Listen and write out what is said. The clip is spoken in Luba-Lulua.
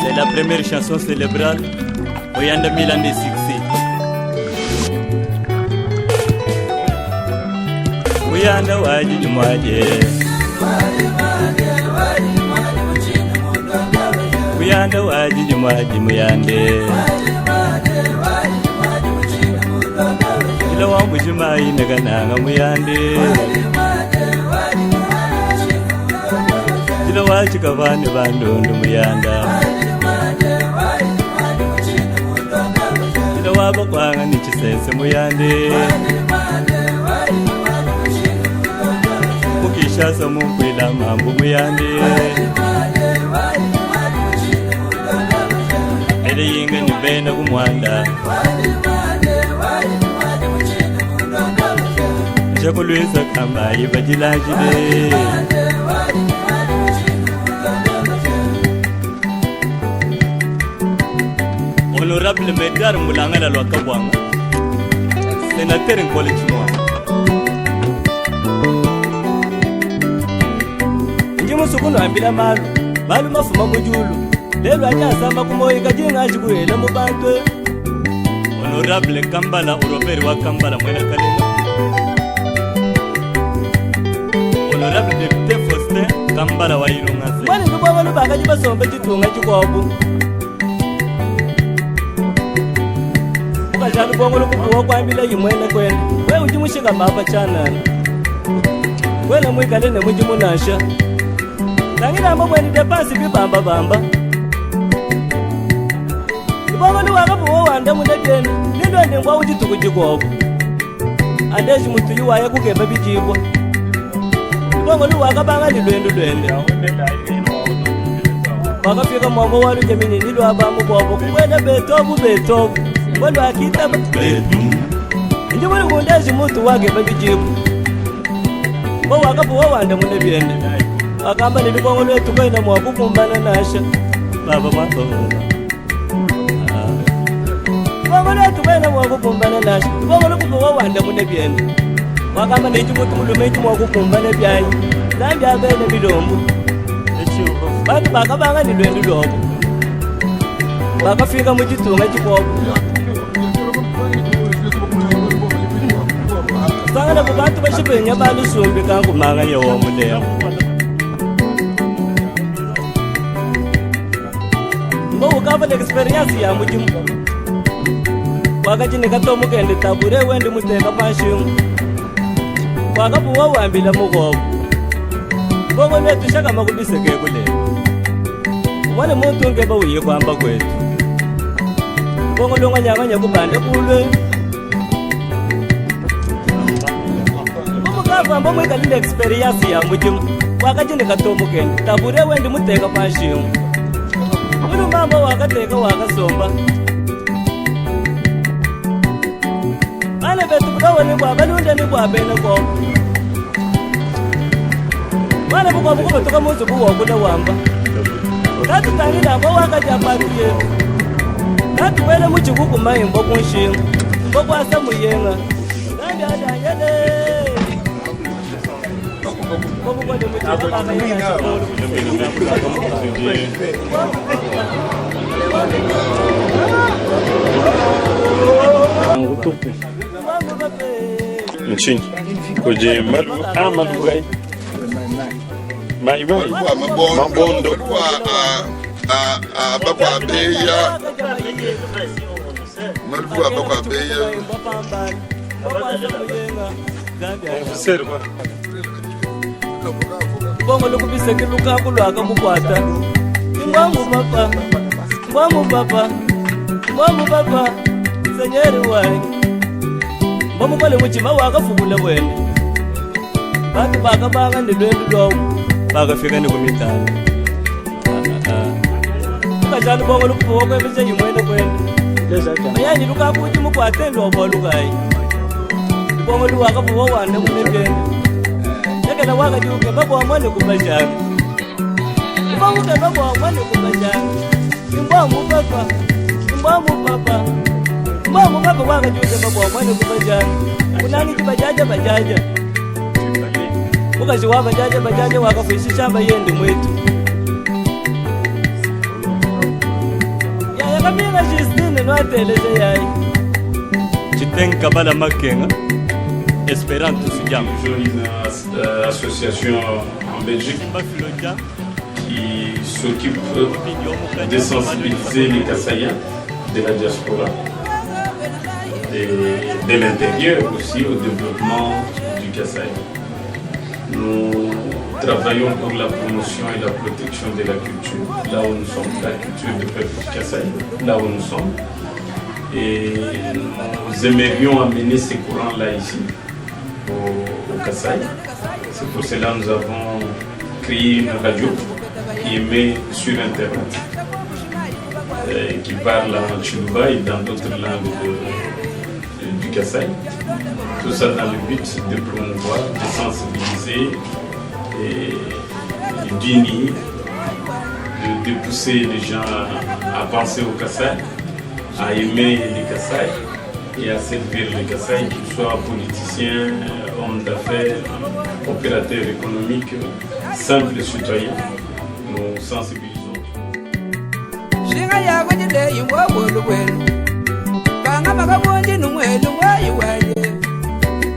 C'est la première chanson célébrale Oyanda Milan de succès. Muyanda waji mwaje. Muyanda waji mwaji muyande. Ila wa mbujimayi nagananga muyande. Ila wachikavani bandundu muyanda. Ila wabakwanga ni chisese muyande. Mukishasa munkwila mambo muyande. Ele yinga ni bena kumwanda. Njakulwisa kamba ibajilajile. Honorable Medar Mulangala Lwakabwanga. Sénateur Nkole Chimwa. Nji musuku ambila malu, malu mafuma mujulu. Lelo ajasamba kumoyika jinga chikuhela mubantu. Honorable Kambala Robert wa Kambala mwena Kalenga. Honorable Député Faustin Kambala wa Ilongase. Mwana lubwa lubaka jibasombe chitunga chikwabu. Ukajala ubongo lukubuwa kwambila yimwene kwene. We udi mushika mapa chanana. Wena mwikale ne muji munasha. Tangila mwene depansi bibamba bamba. Ubongo luwaka buwa wanda mune byene. Lindo ndingwa udi tukujikobo. Andeji mutuyu waye kugeba bijibwa. Ubongo luwaka banga ni lwendo lwende. Wakafika mwambo walu jamini nilwa bamu bobo. Kuwena betobu betobu. Walo akita betu. Ndi muri kundeji mutu wake babijibu. Bo wakabuwa wanda mune byene. Akamba ni lubongo lwetu kwenda mwakukumbana nasha. Baba baba. Lubongo lwetu kwenda mwakukumbana nasha. Lubongo lukubuwa wanda mune byene. Wakamba ni chimutu mulume chimwakukumbana byanyi. Zambi abene milombo. Bantu bakabanga ni lwendo lwobo. Bakafika mu chitunga chikobo. Sangana ku bantu bashipenya balusumbi kankumanga yewo mulemo. Mbo ukava experience ya mujimu. Wakati nikatomukende tabure wendi muteka pashimu. Wakabuwa wambila mugobo. Bongo lwetu shaka makubiseke kule. Wale muntu ngeba uye kwamba kwetu. Bongo longa nyanga kubande kulwe. Mukava mbo mwikalile experience ya mujimu. Wakati nikatomukende tabure wendi muteka pashimu. Ulu mama wakateka wakasomba. Bana betu bukawe ni bwa balunda ni bwa bene ko. Bana bukwa bukwa tuka muzu buwa kula wamba. Tatu tangila mbo wakati apatiye. Tatu wele muchikuku mayimbo kunshinga. Mbo kwasa muyenga. Zambi adanyele. Mbo bukwa ni muchikuku mayenga. Nchini. Kuje malu ah malu gai. Mai mai. Mabondo. Mabondo. A bakwa beya. Maluku a bakwa beya. Serwa. Bongo lukubiseke lukaku lwaka mukwata. Ngwangu papa. Ngwangu papa. Ngwangu papa. Senyeri wai. Mbomukole muchima wakafukula bwene. Bantu bakabanga ni lwendo lwobo. Bakafika ni kumitano. Ukajala bongo lukubuwa kwebisha yimwene kwene. Mayanyi lukaku uti mukwate lwobo lukayi. Bongo luwakabuwa wande mune byene. Lekela wakajuke babwa mwane kubajanga. Ubanguke babwa mwane kubajanga. Imbwa mu papa. Imbwa mu papa. Imbwa mu papa wakajuke babwa mwane kubajanga. Kunani kibajaja bajaja. Mukazi wa bajaja bajaja wakafishisha bayende mwetu. Kaminga Justine nwateleja yayi. Tshitenka bala makenga Esperanto Sujam. Une association en Belgique qui s'occupe de sensibiliser les Kasaïens de la diaspora et de l'intérieur aussi au développement du Kasaï. Nous travaillons pour la promotion et la protection de la culture, là où nous sommes, la culture du peuple du Kasaï, là où nous sommes. Et nous aimerions amener ces courants-là ici, au Kasaï. C'est pour cela que nous avons créé une radio qui émet sur Internet, qui parle en Tshiluba et dans d'autres langues du Kasaï. Tout ça dans le but de promouvoir, de sensibiliser et d'unir, de pousser les gens à penser au Kasaï, à aimer les Kasaï et à servir les Kasaï, qu'ils soient politiciens, hommes d'affaires, opérateurs économiques, simples citoyens. Nous sensibilisons. Shinga ya kujile imwa wolu welu.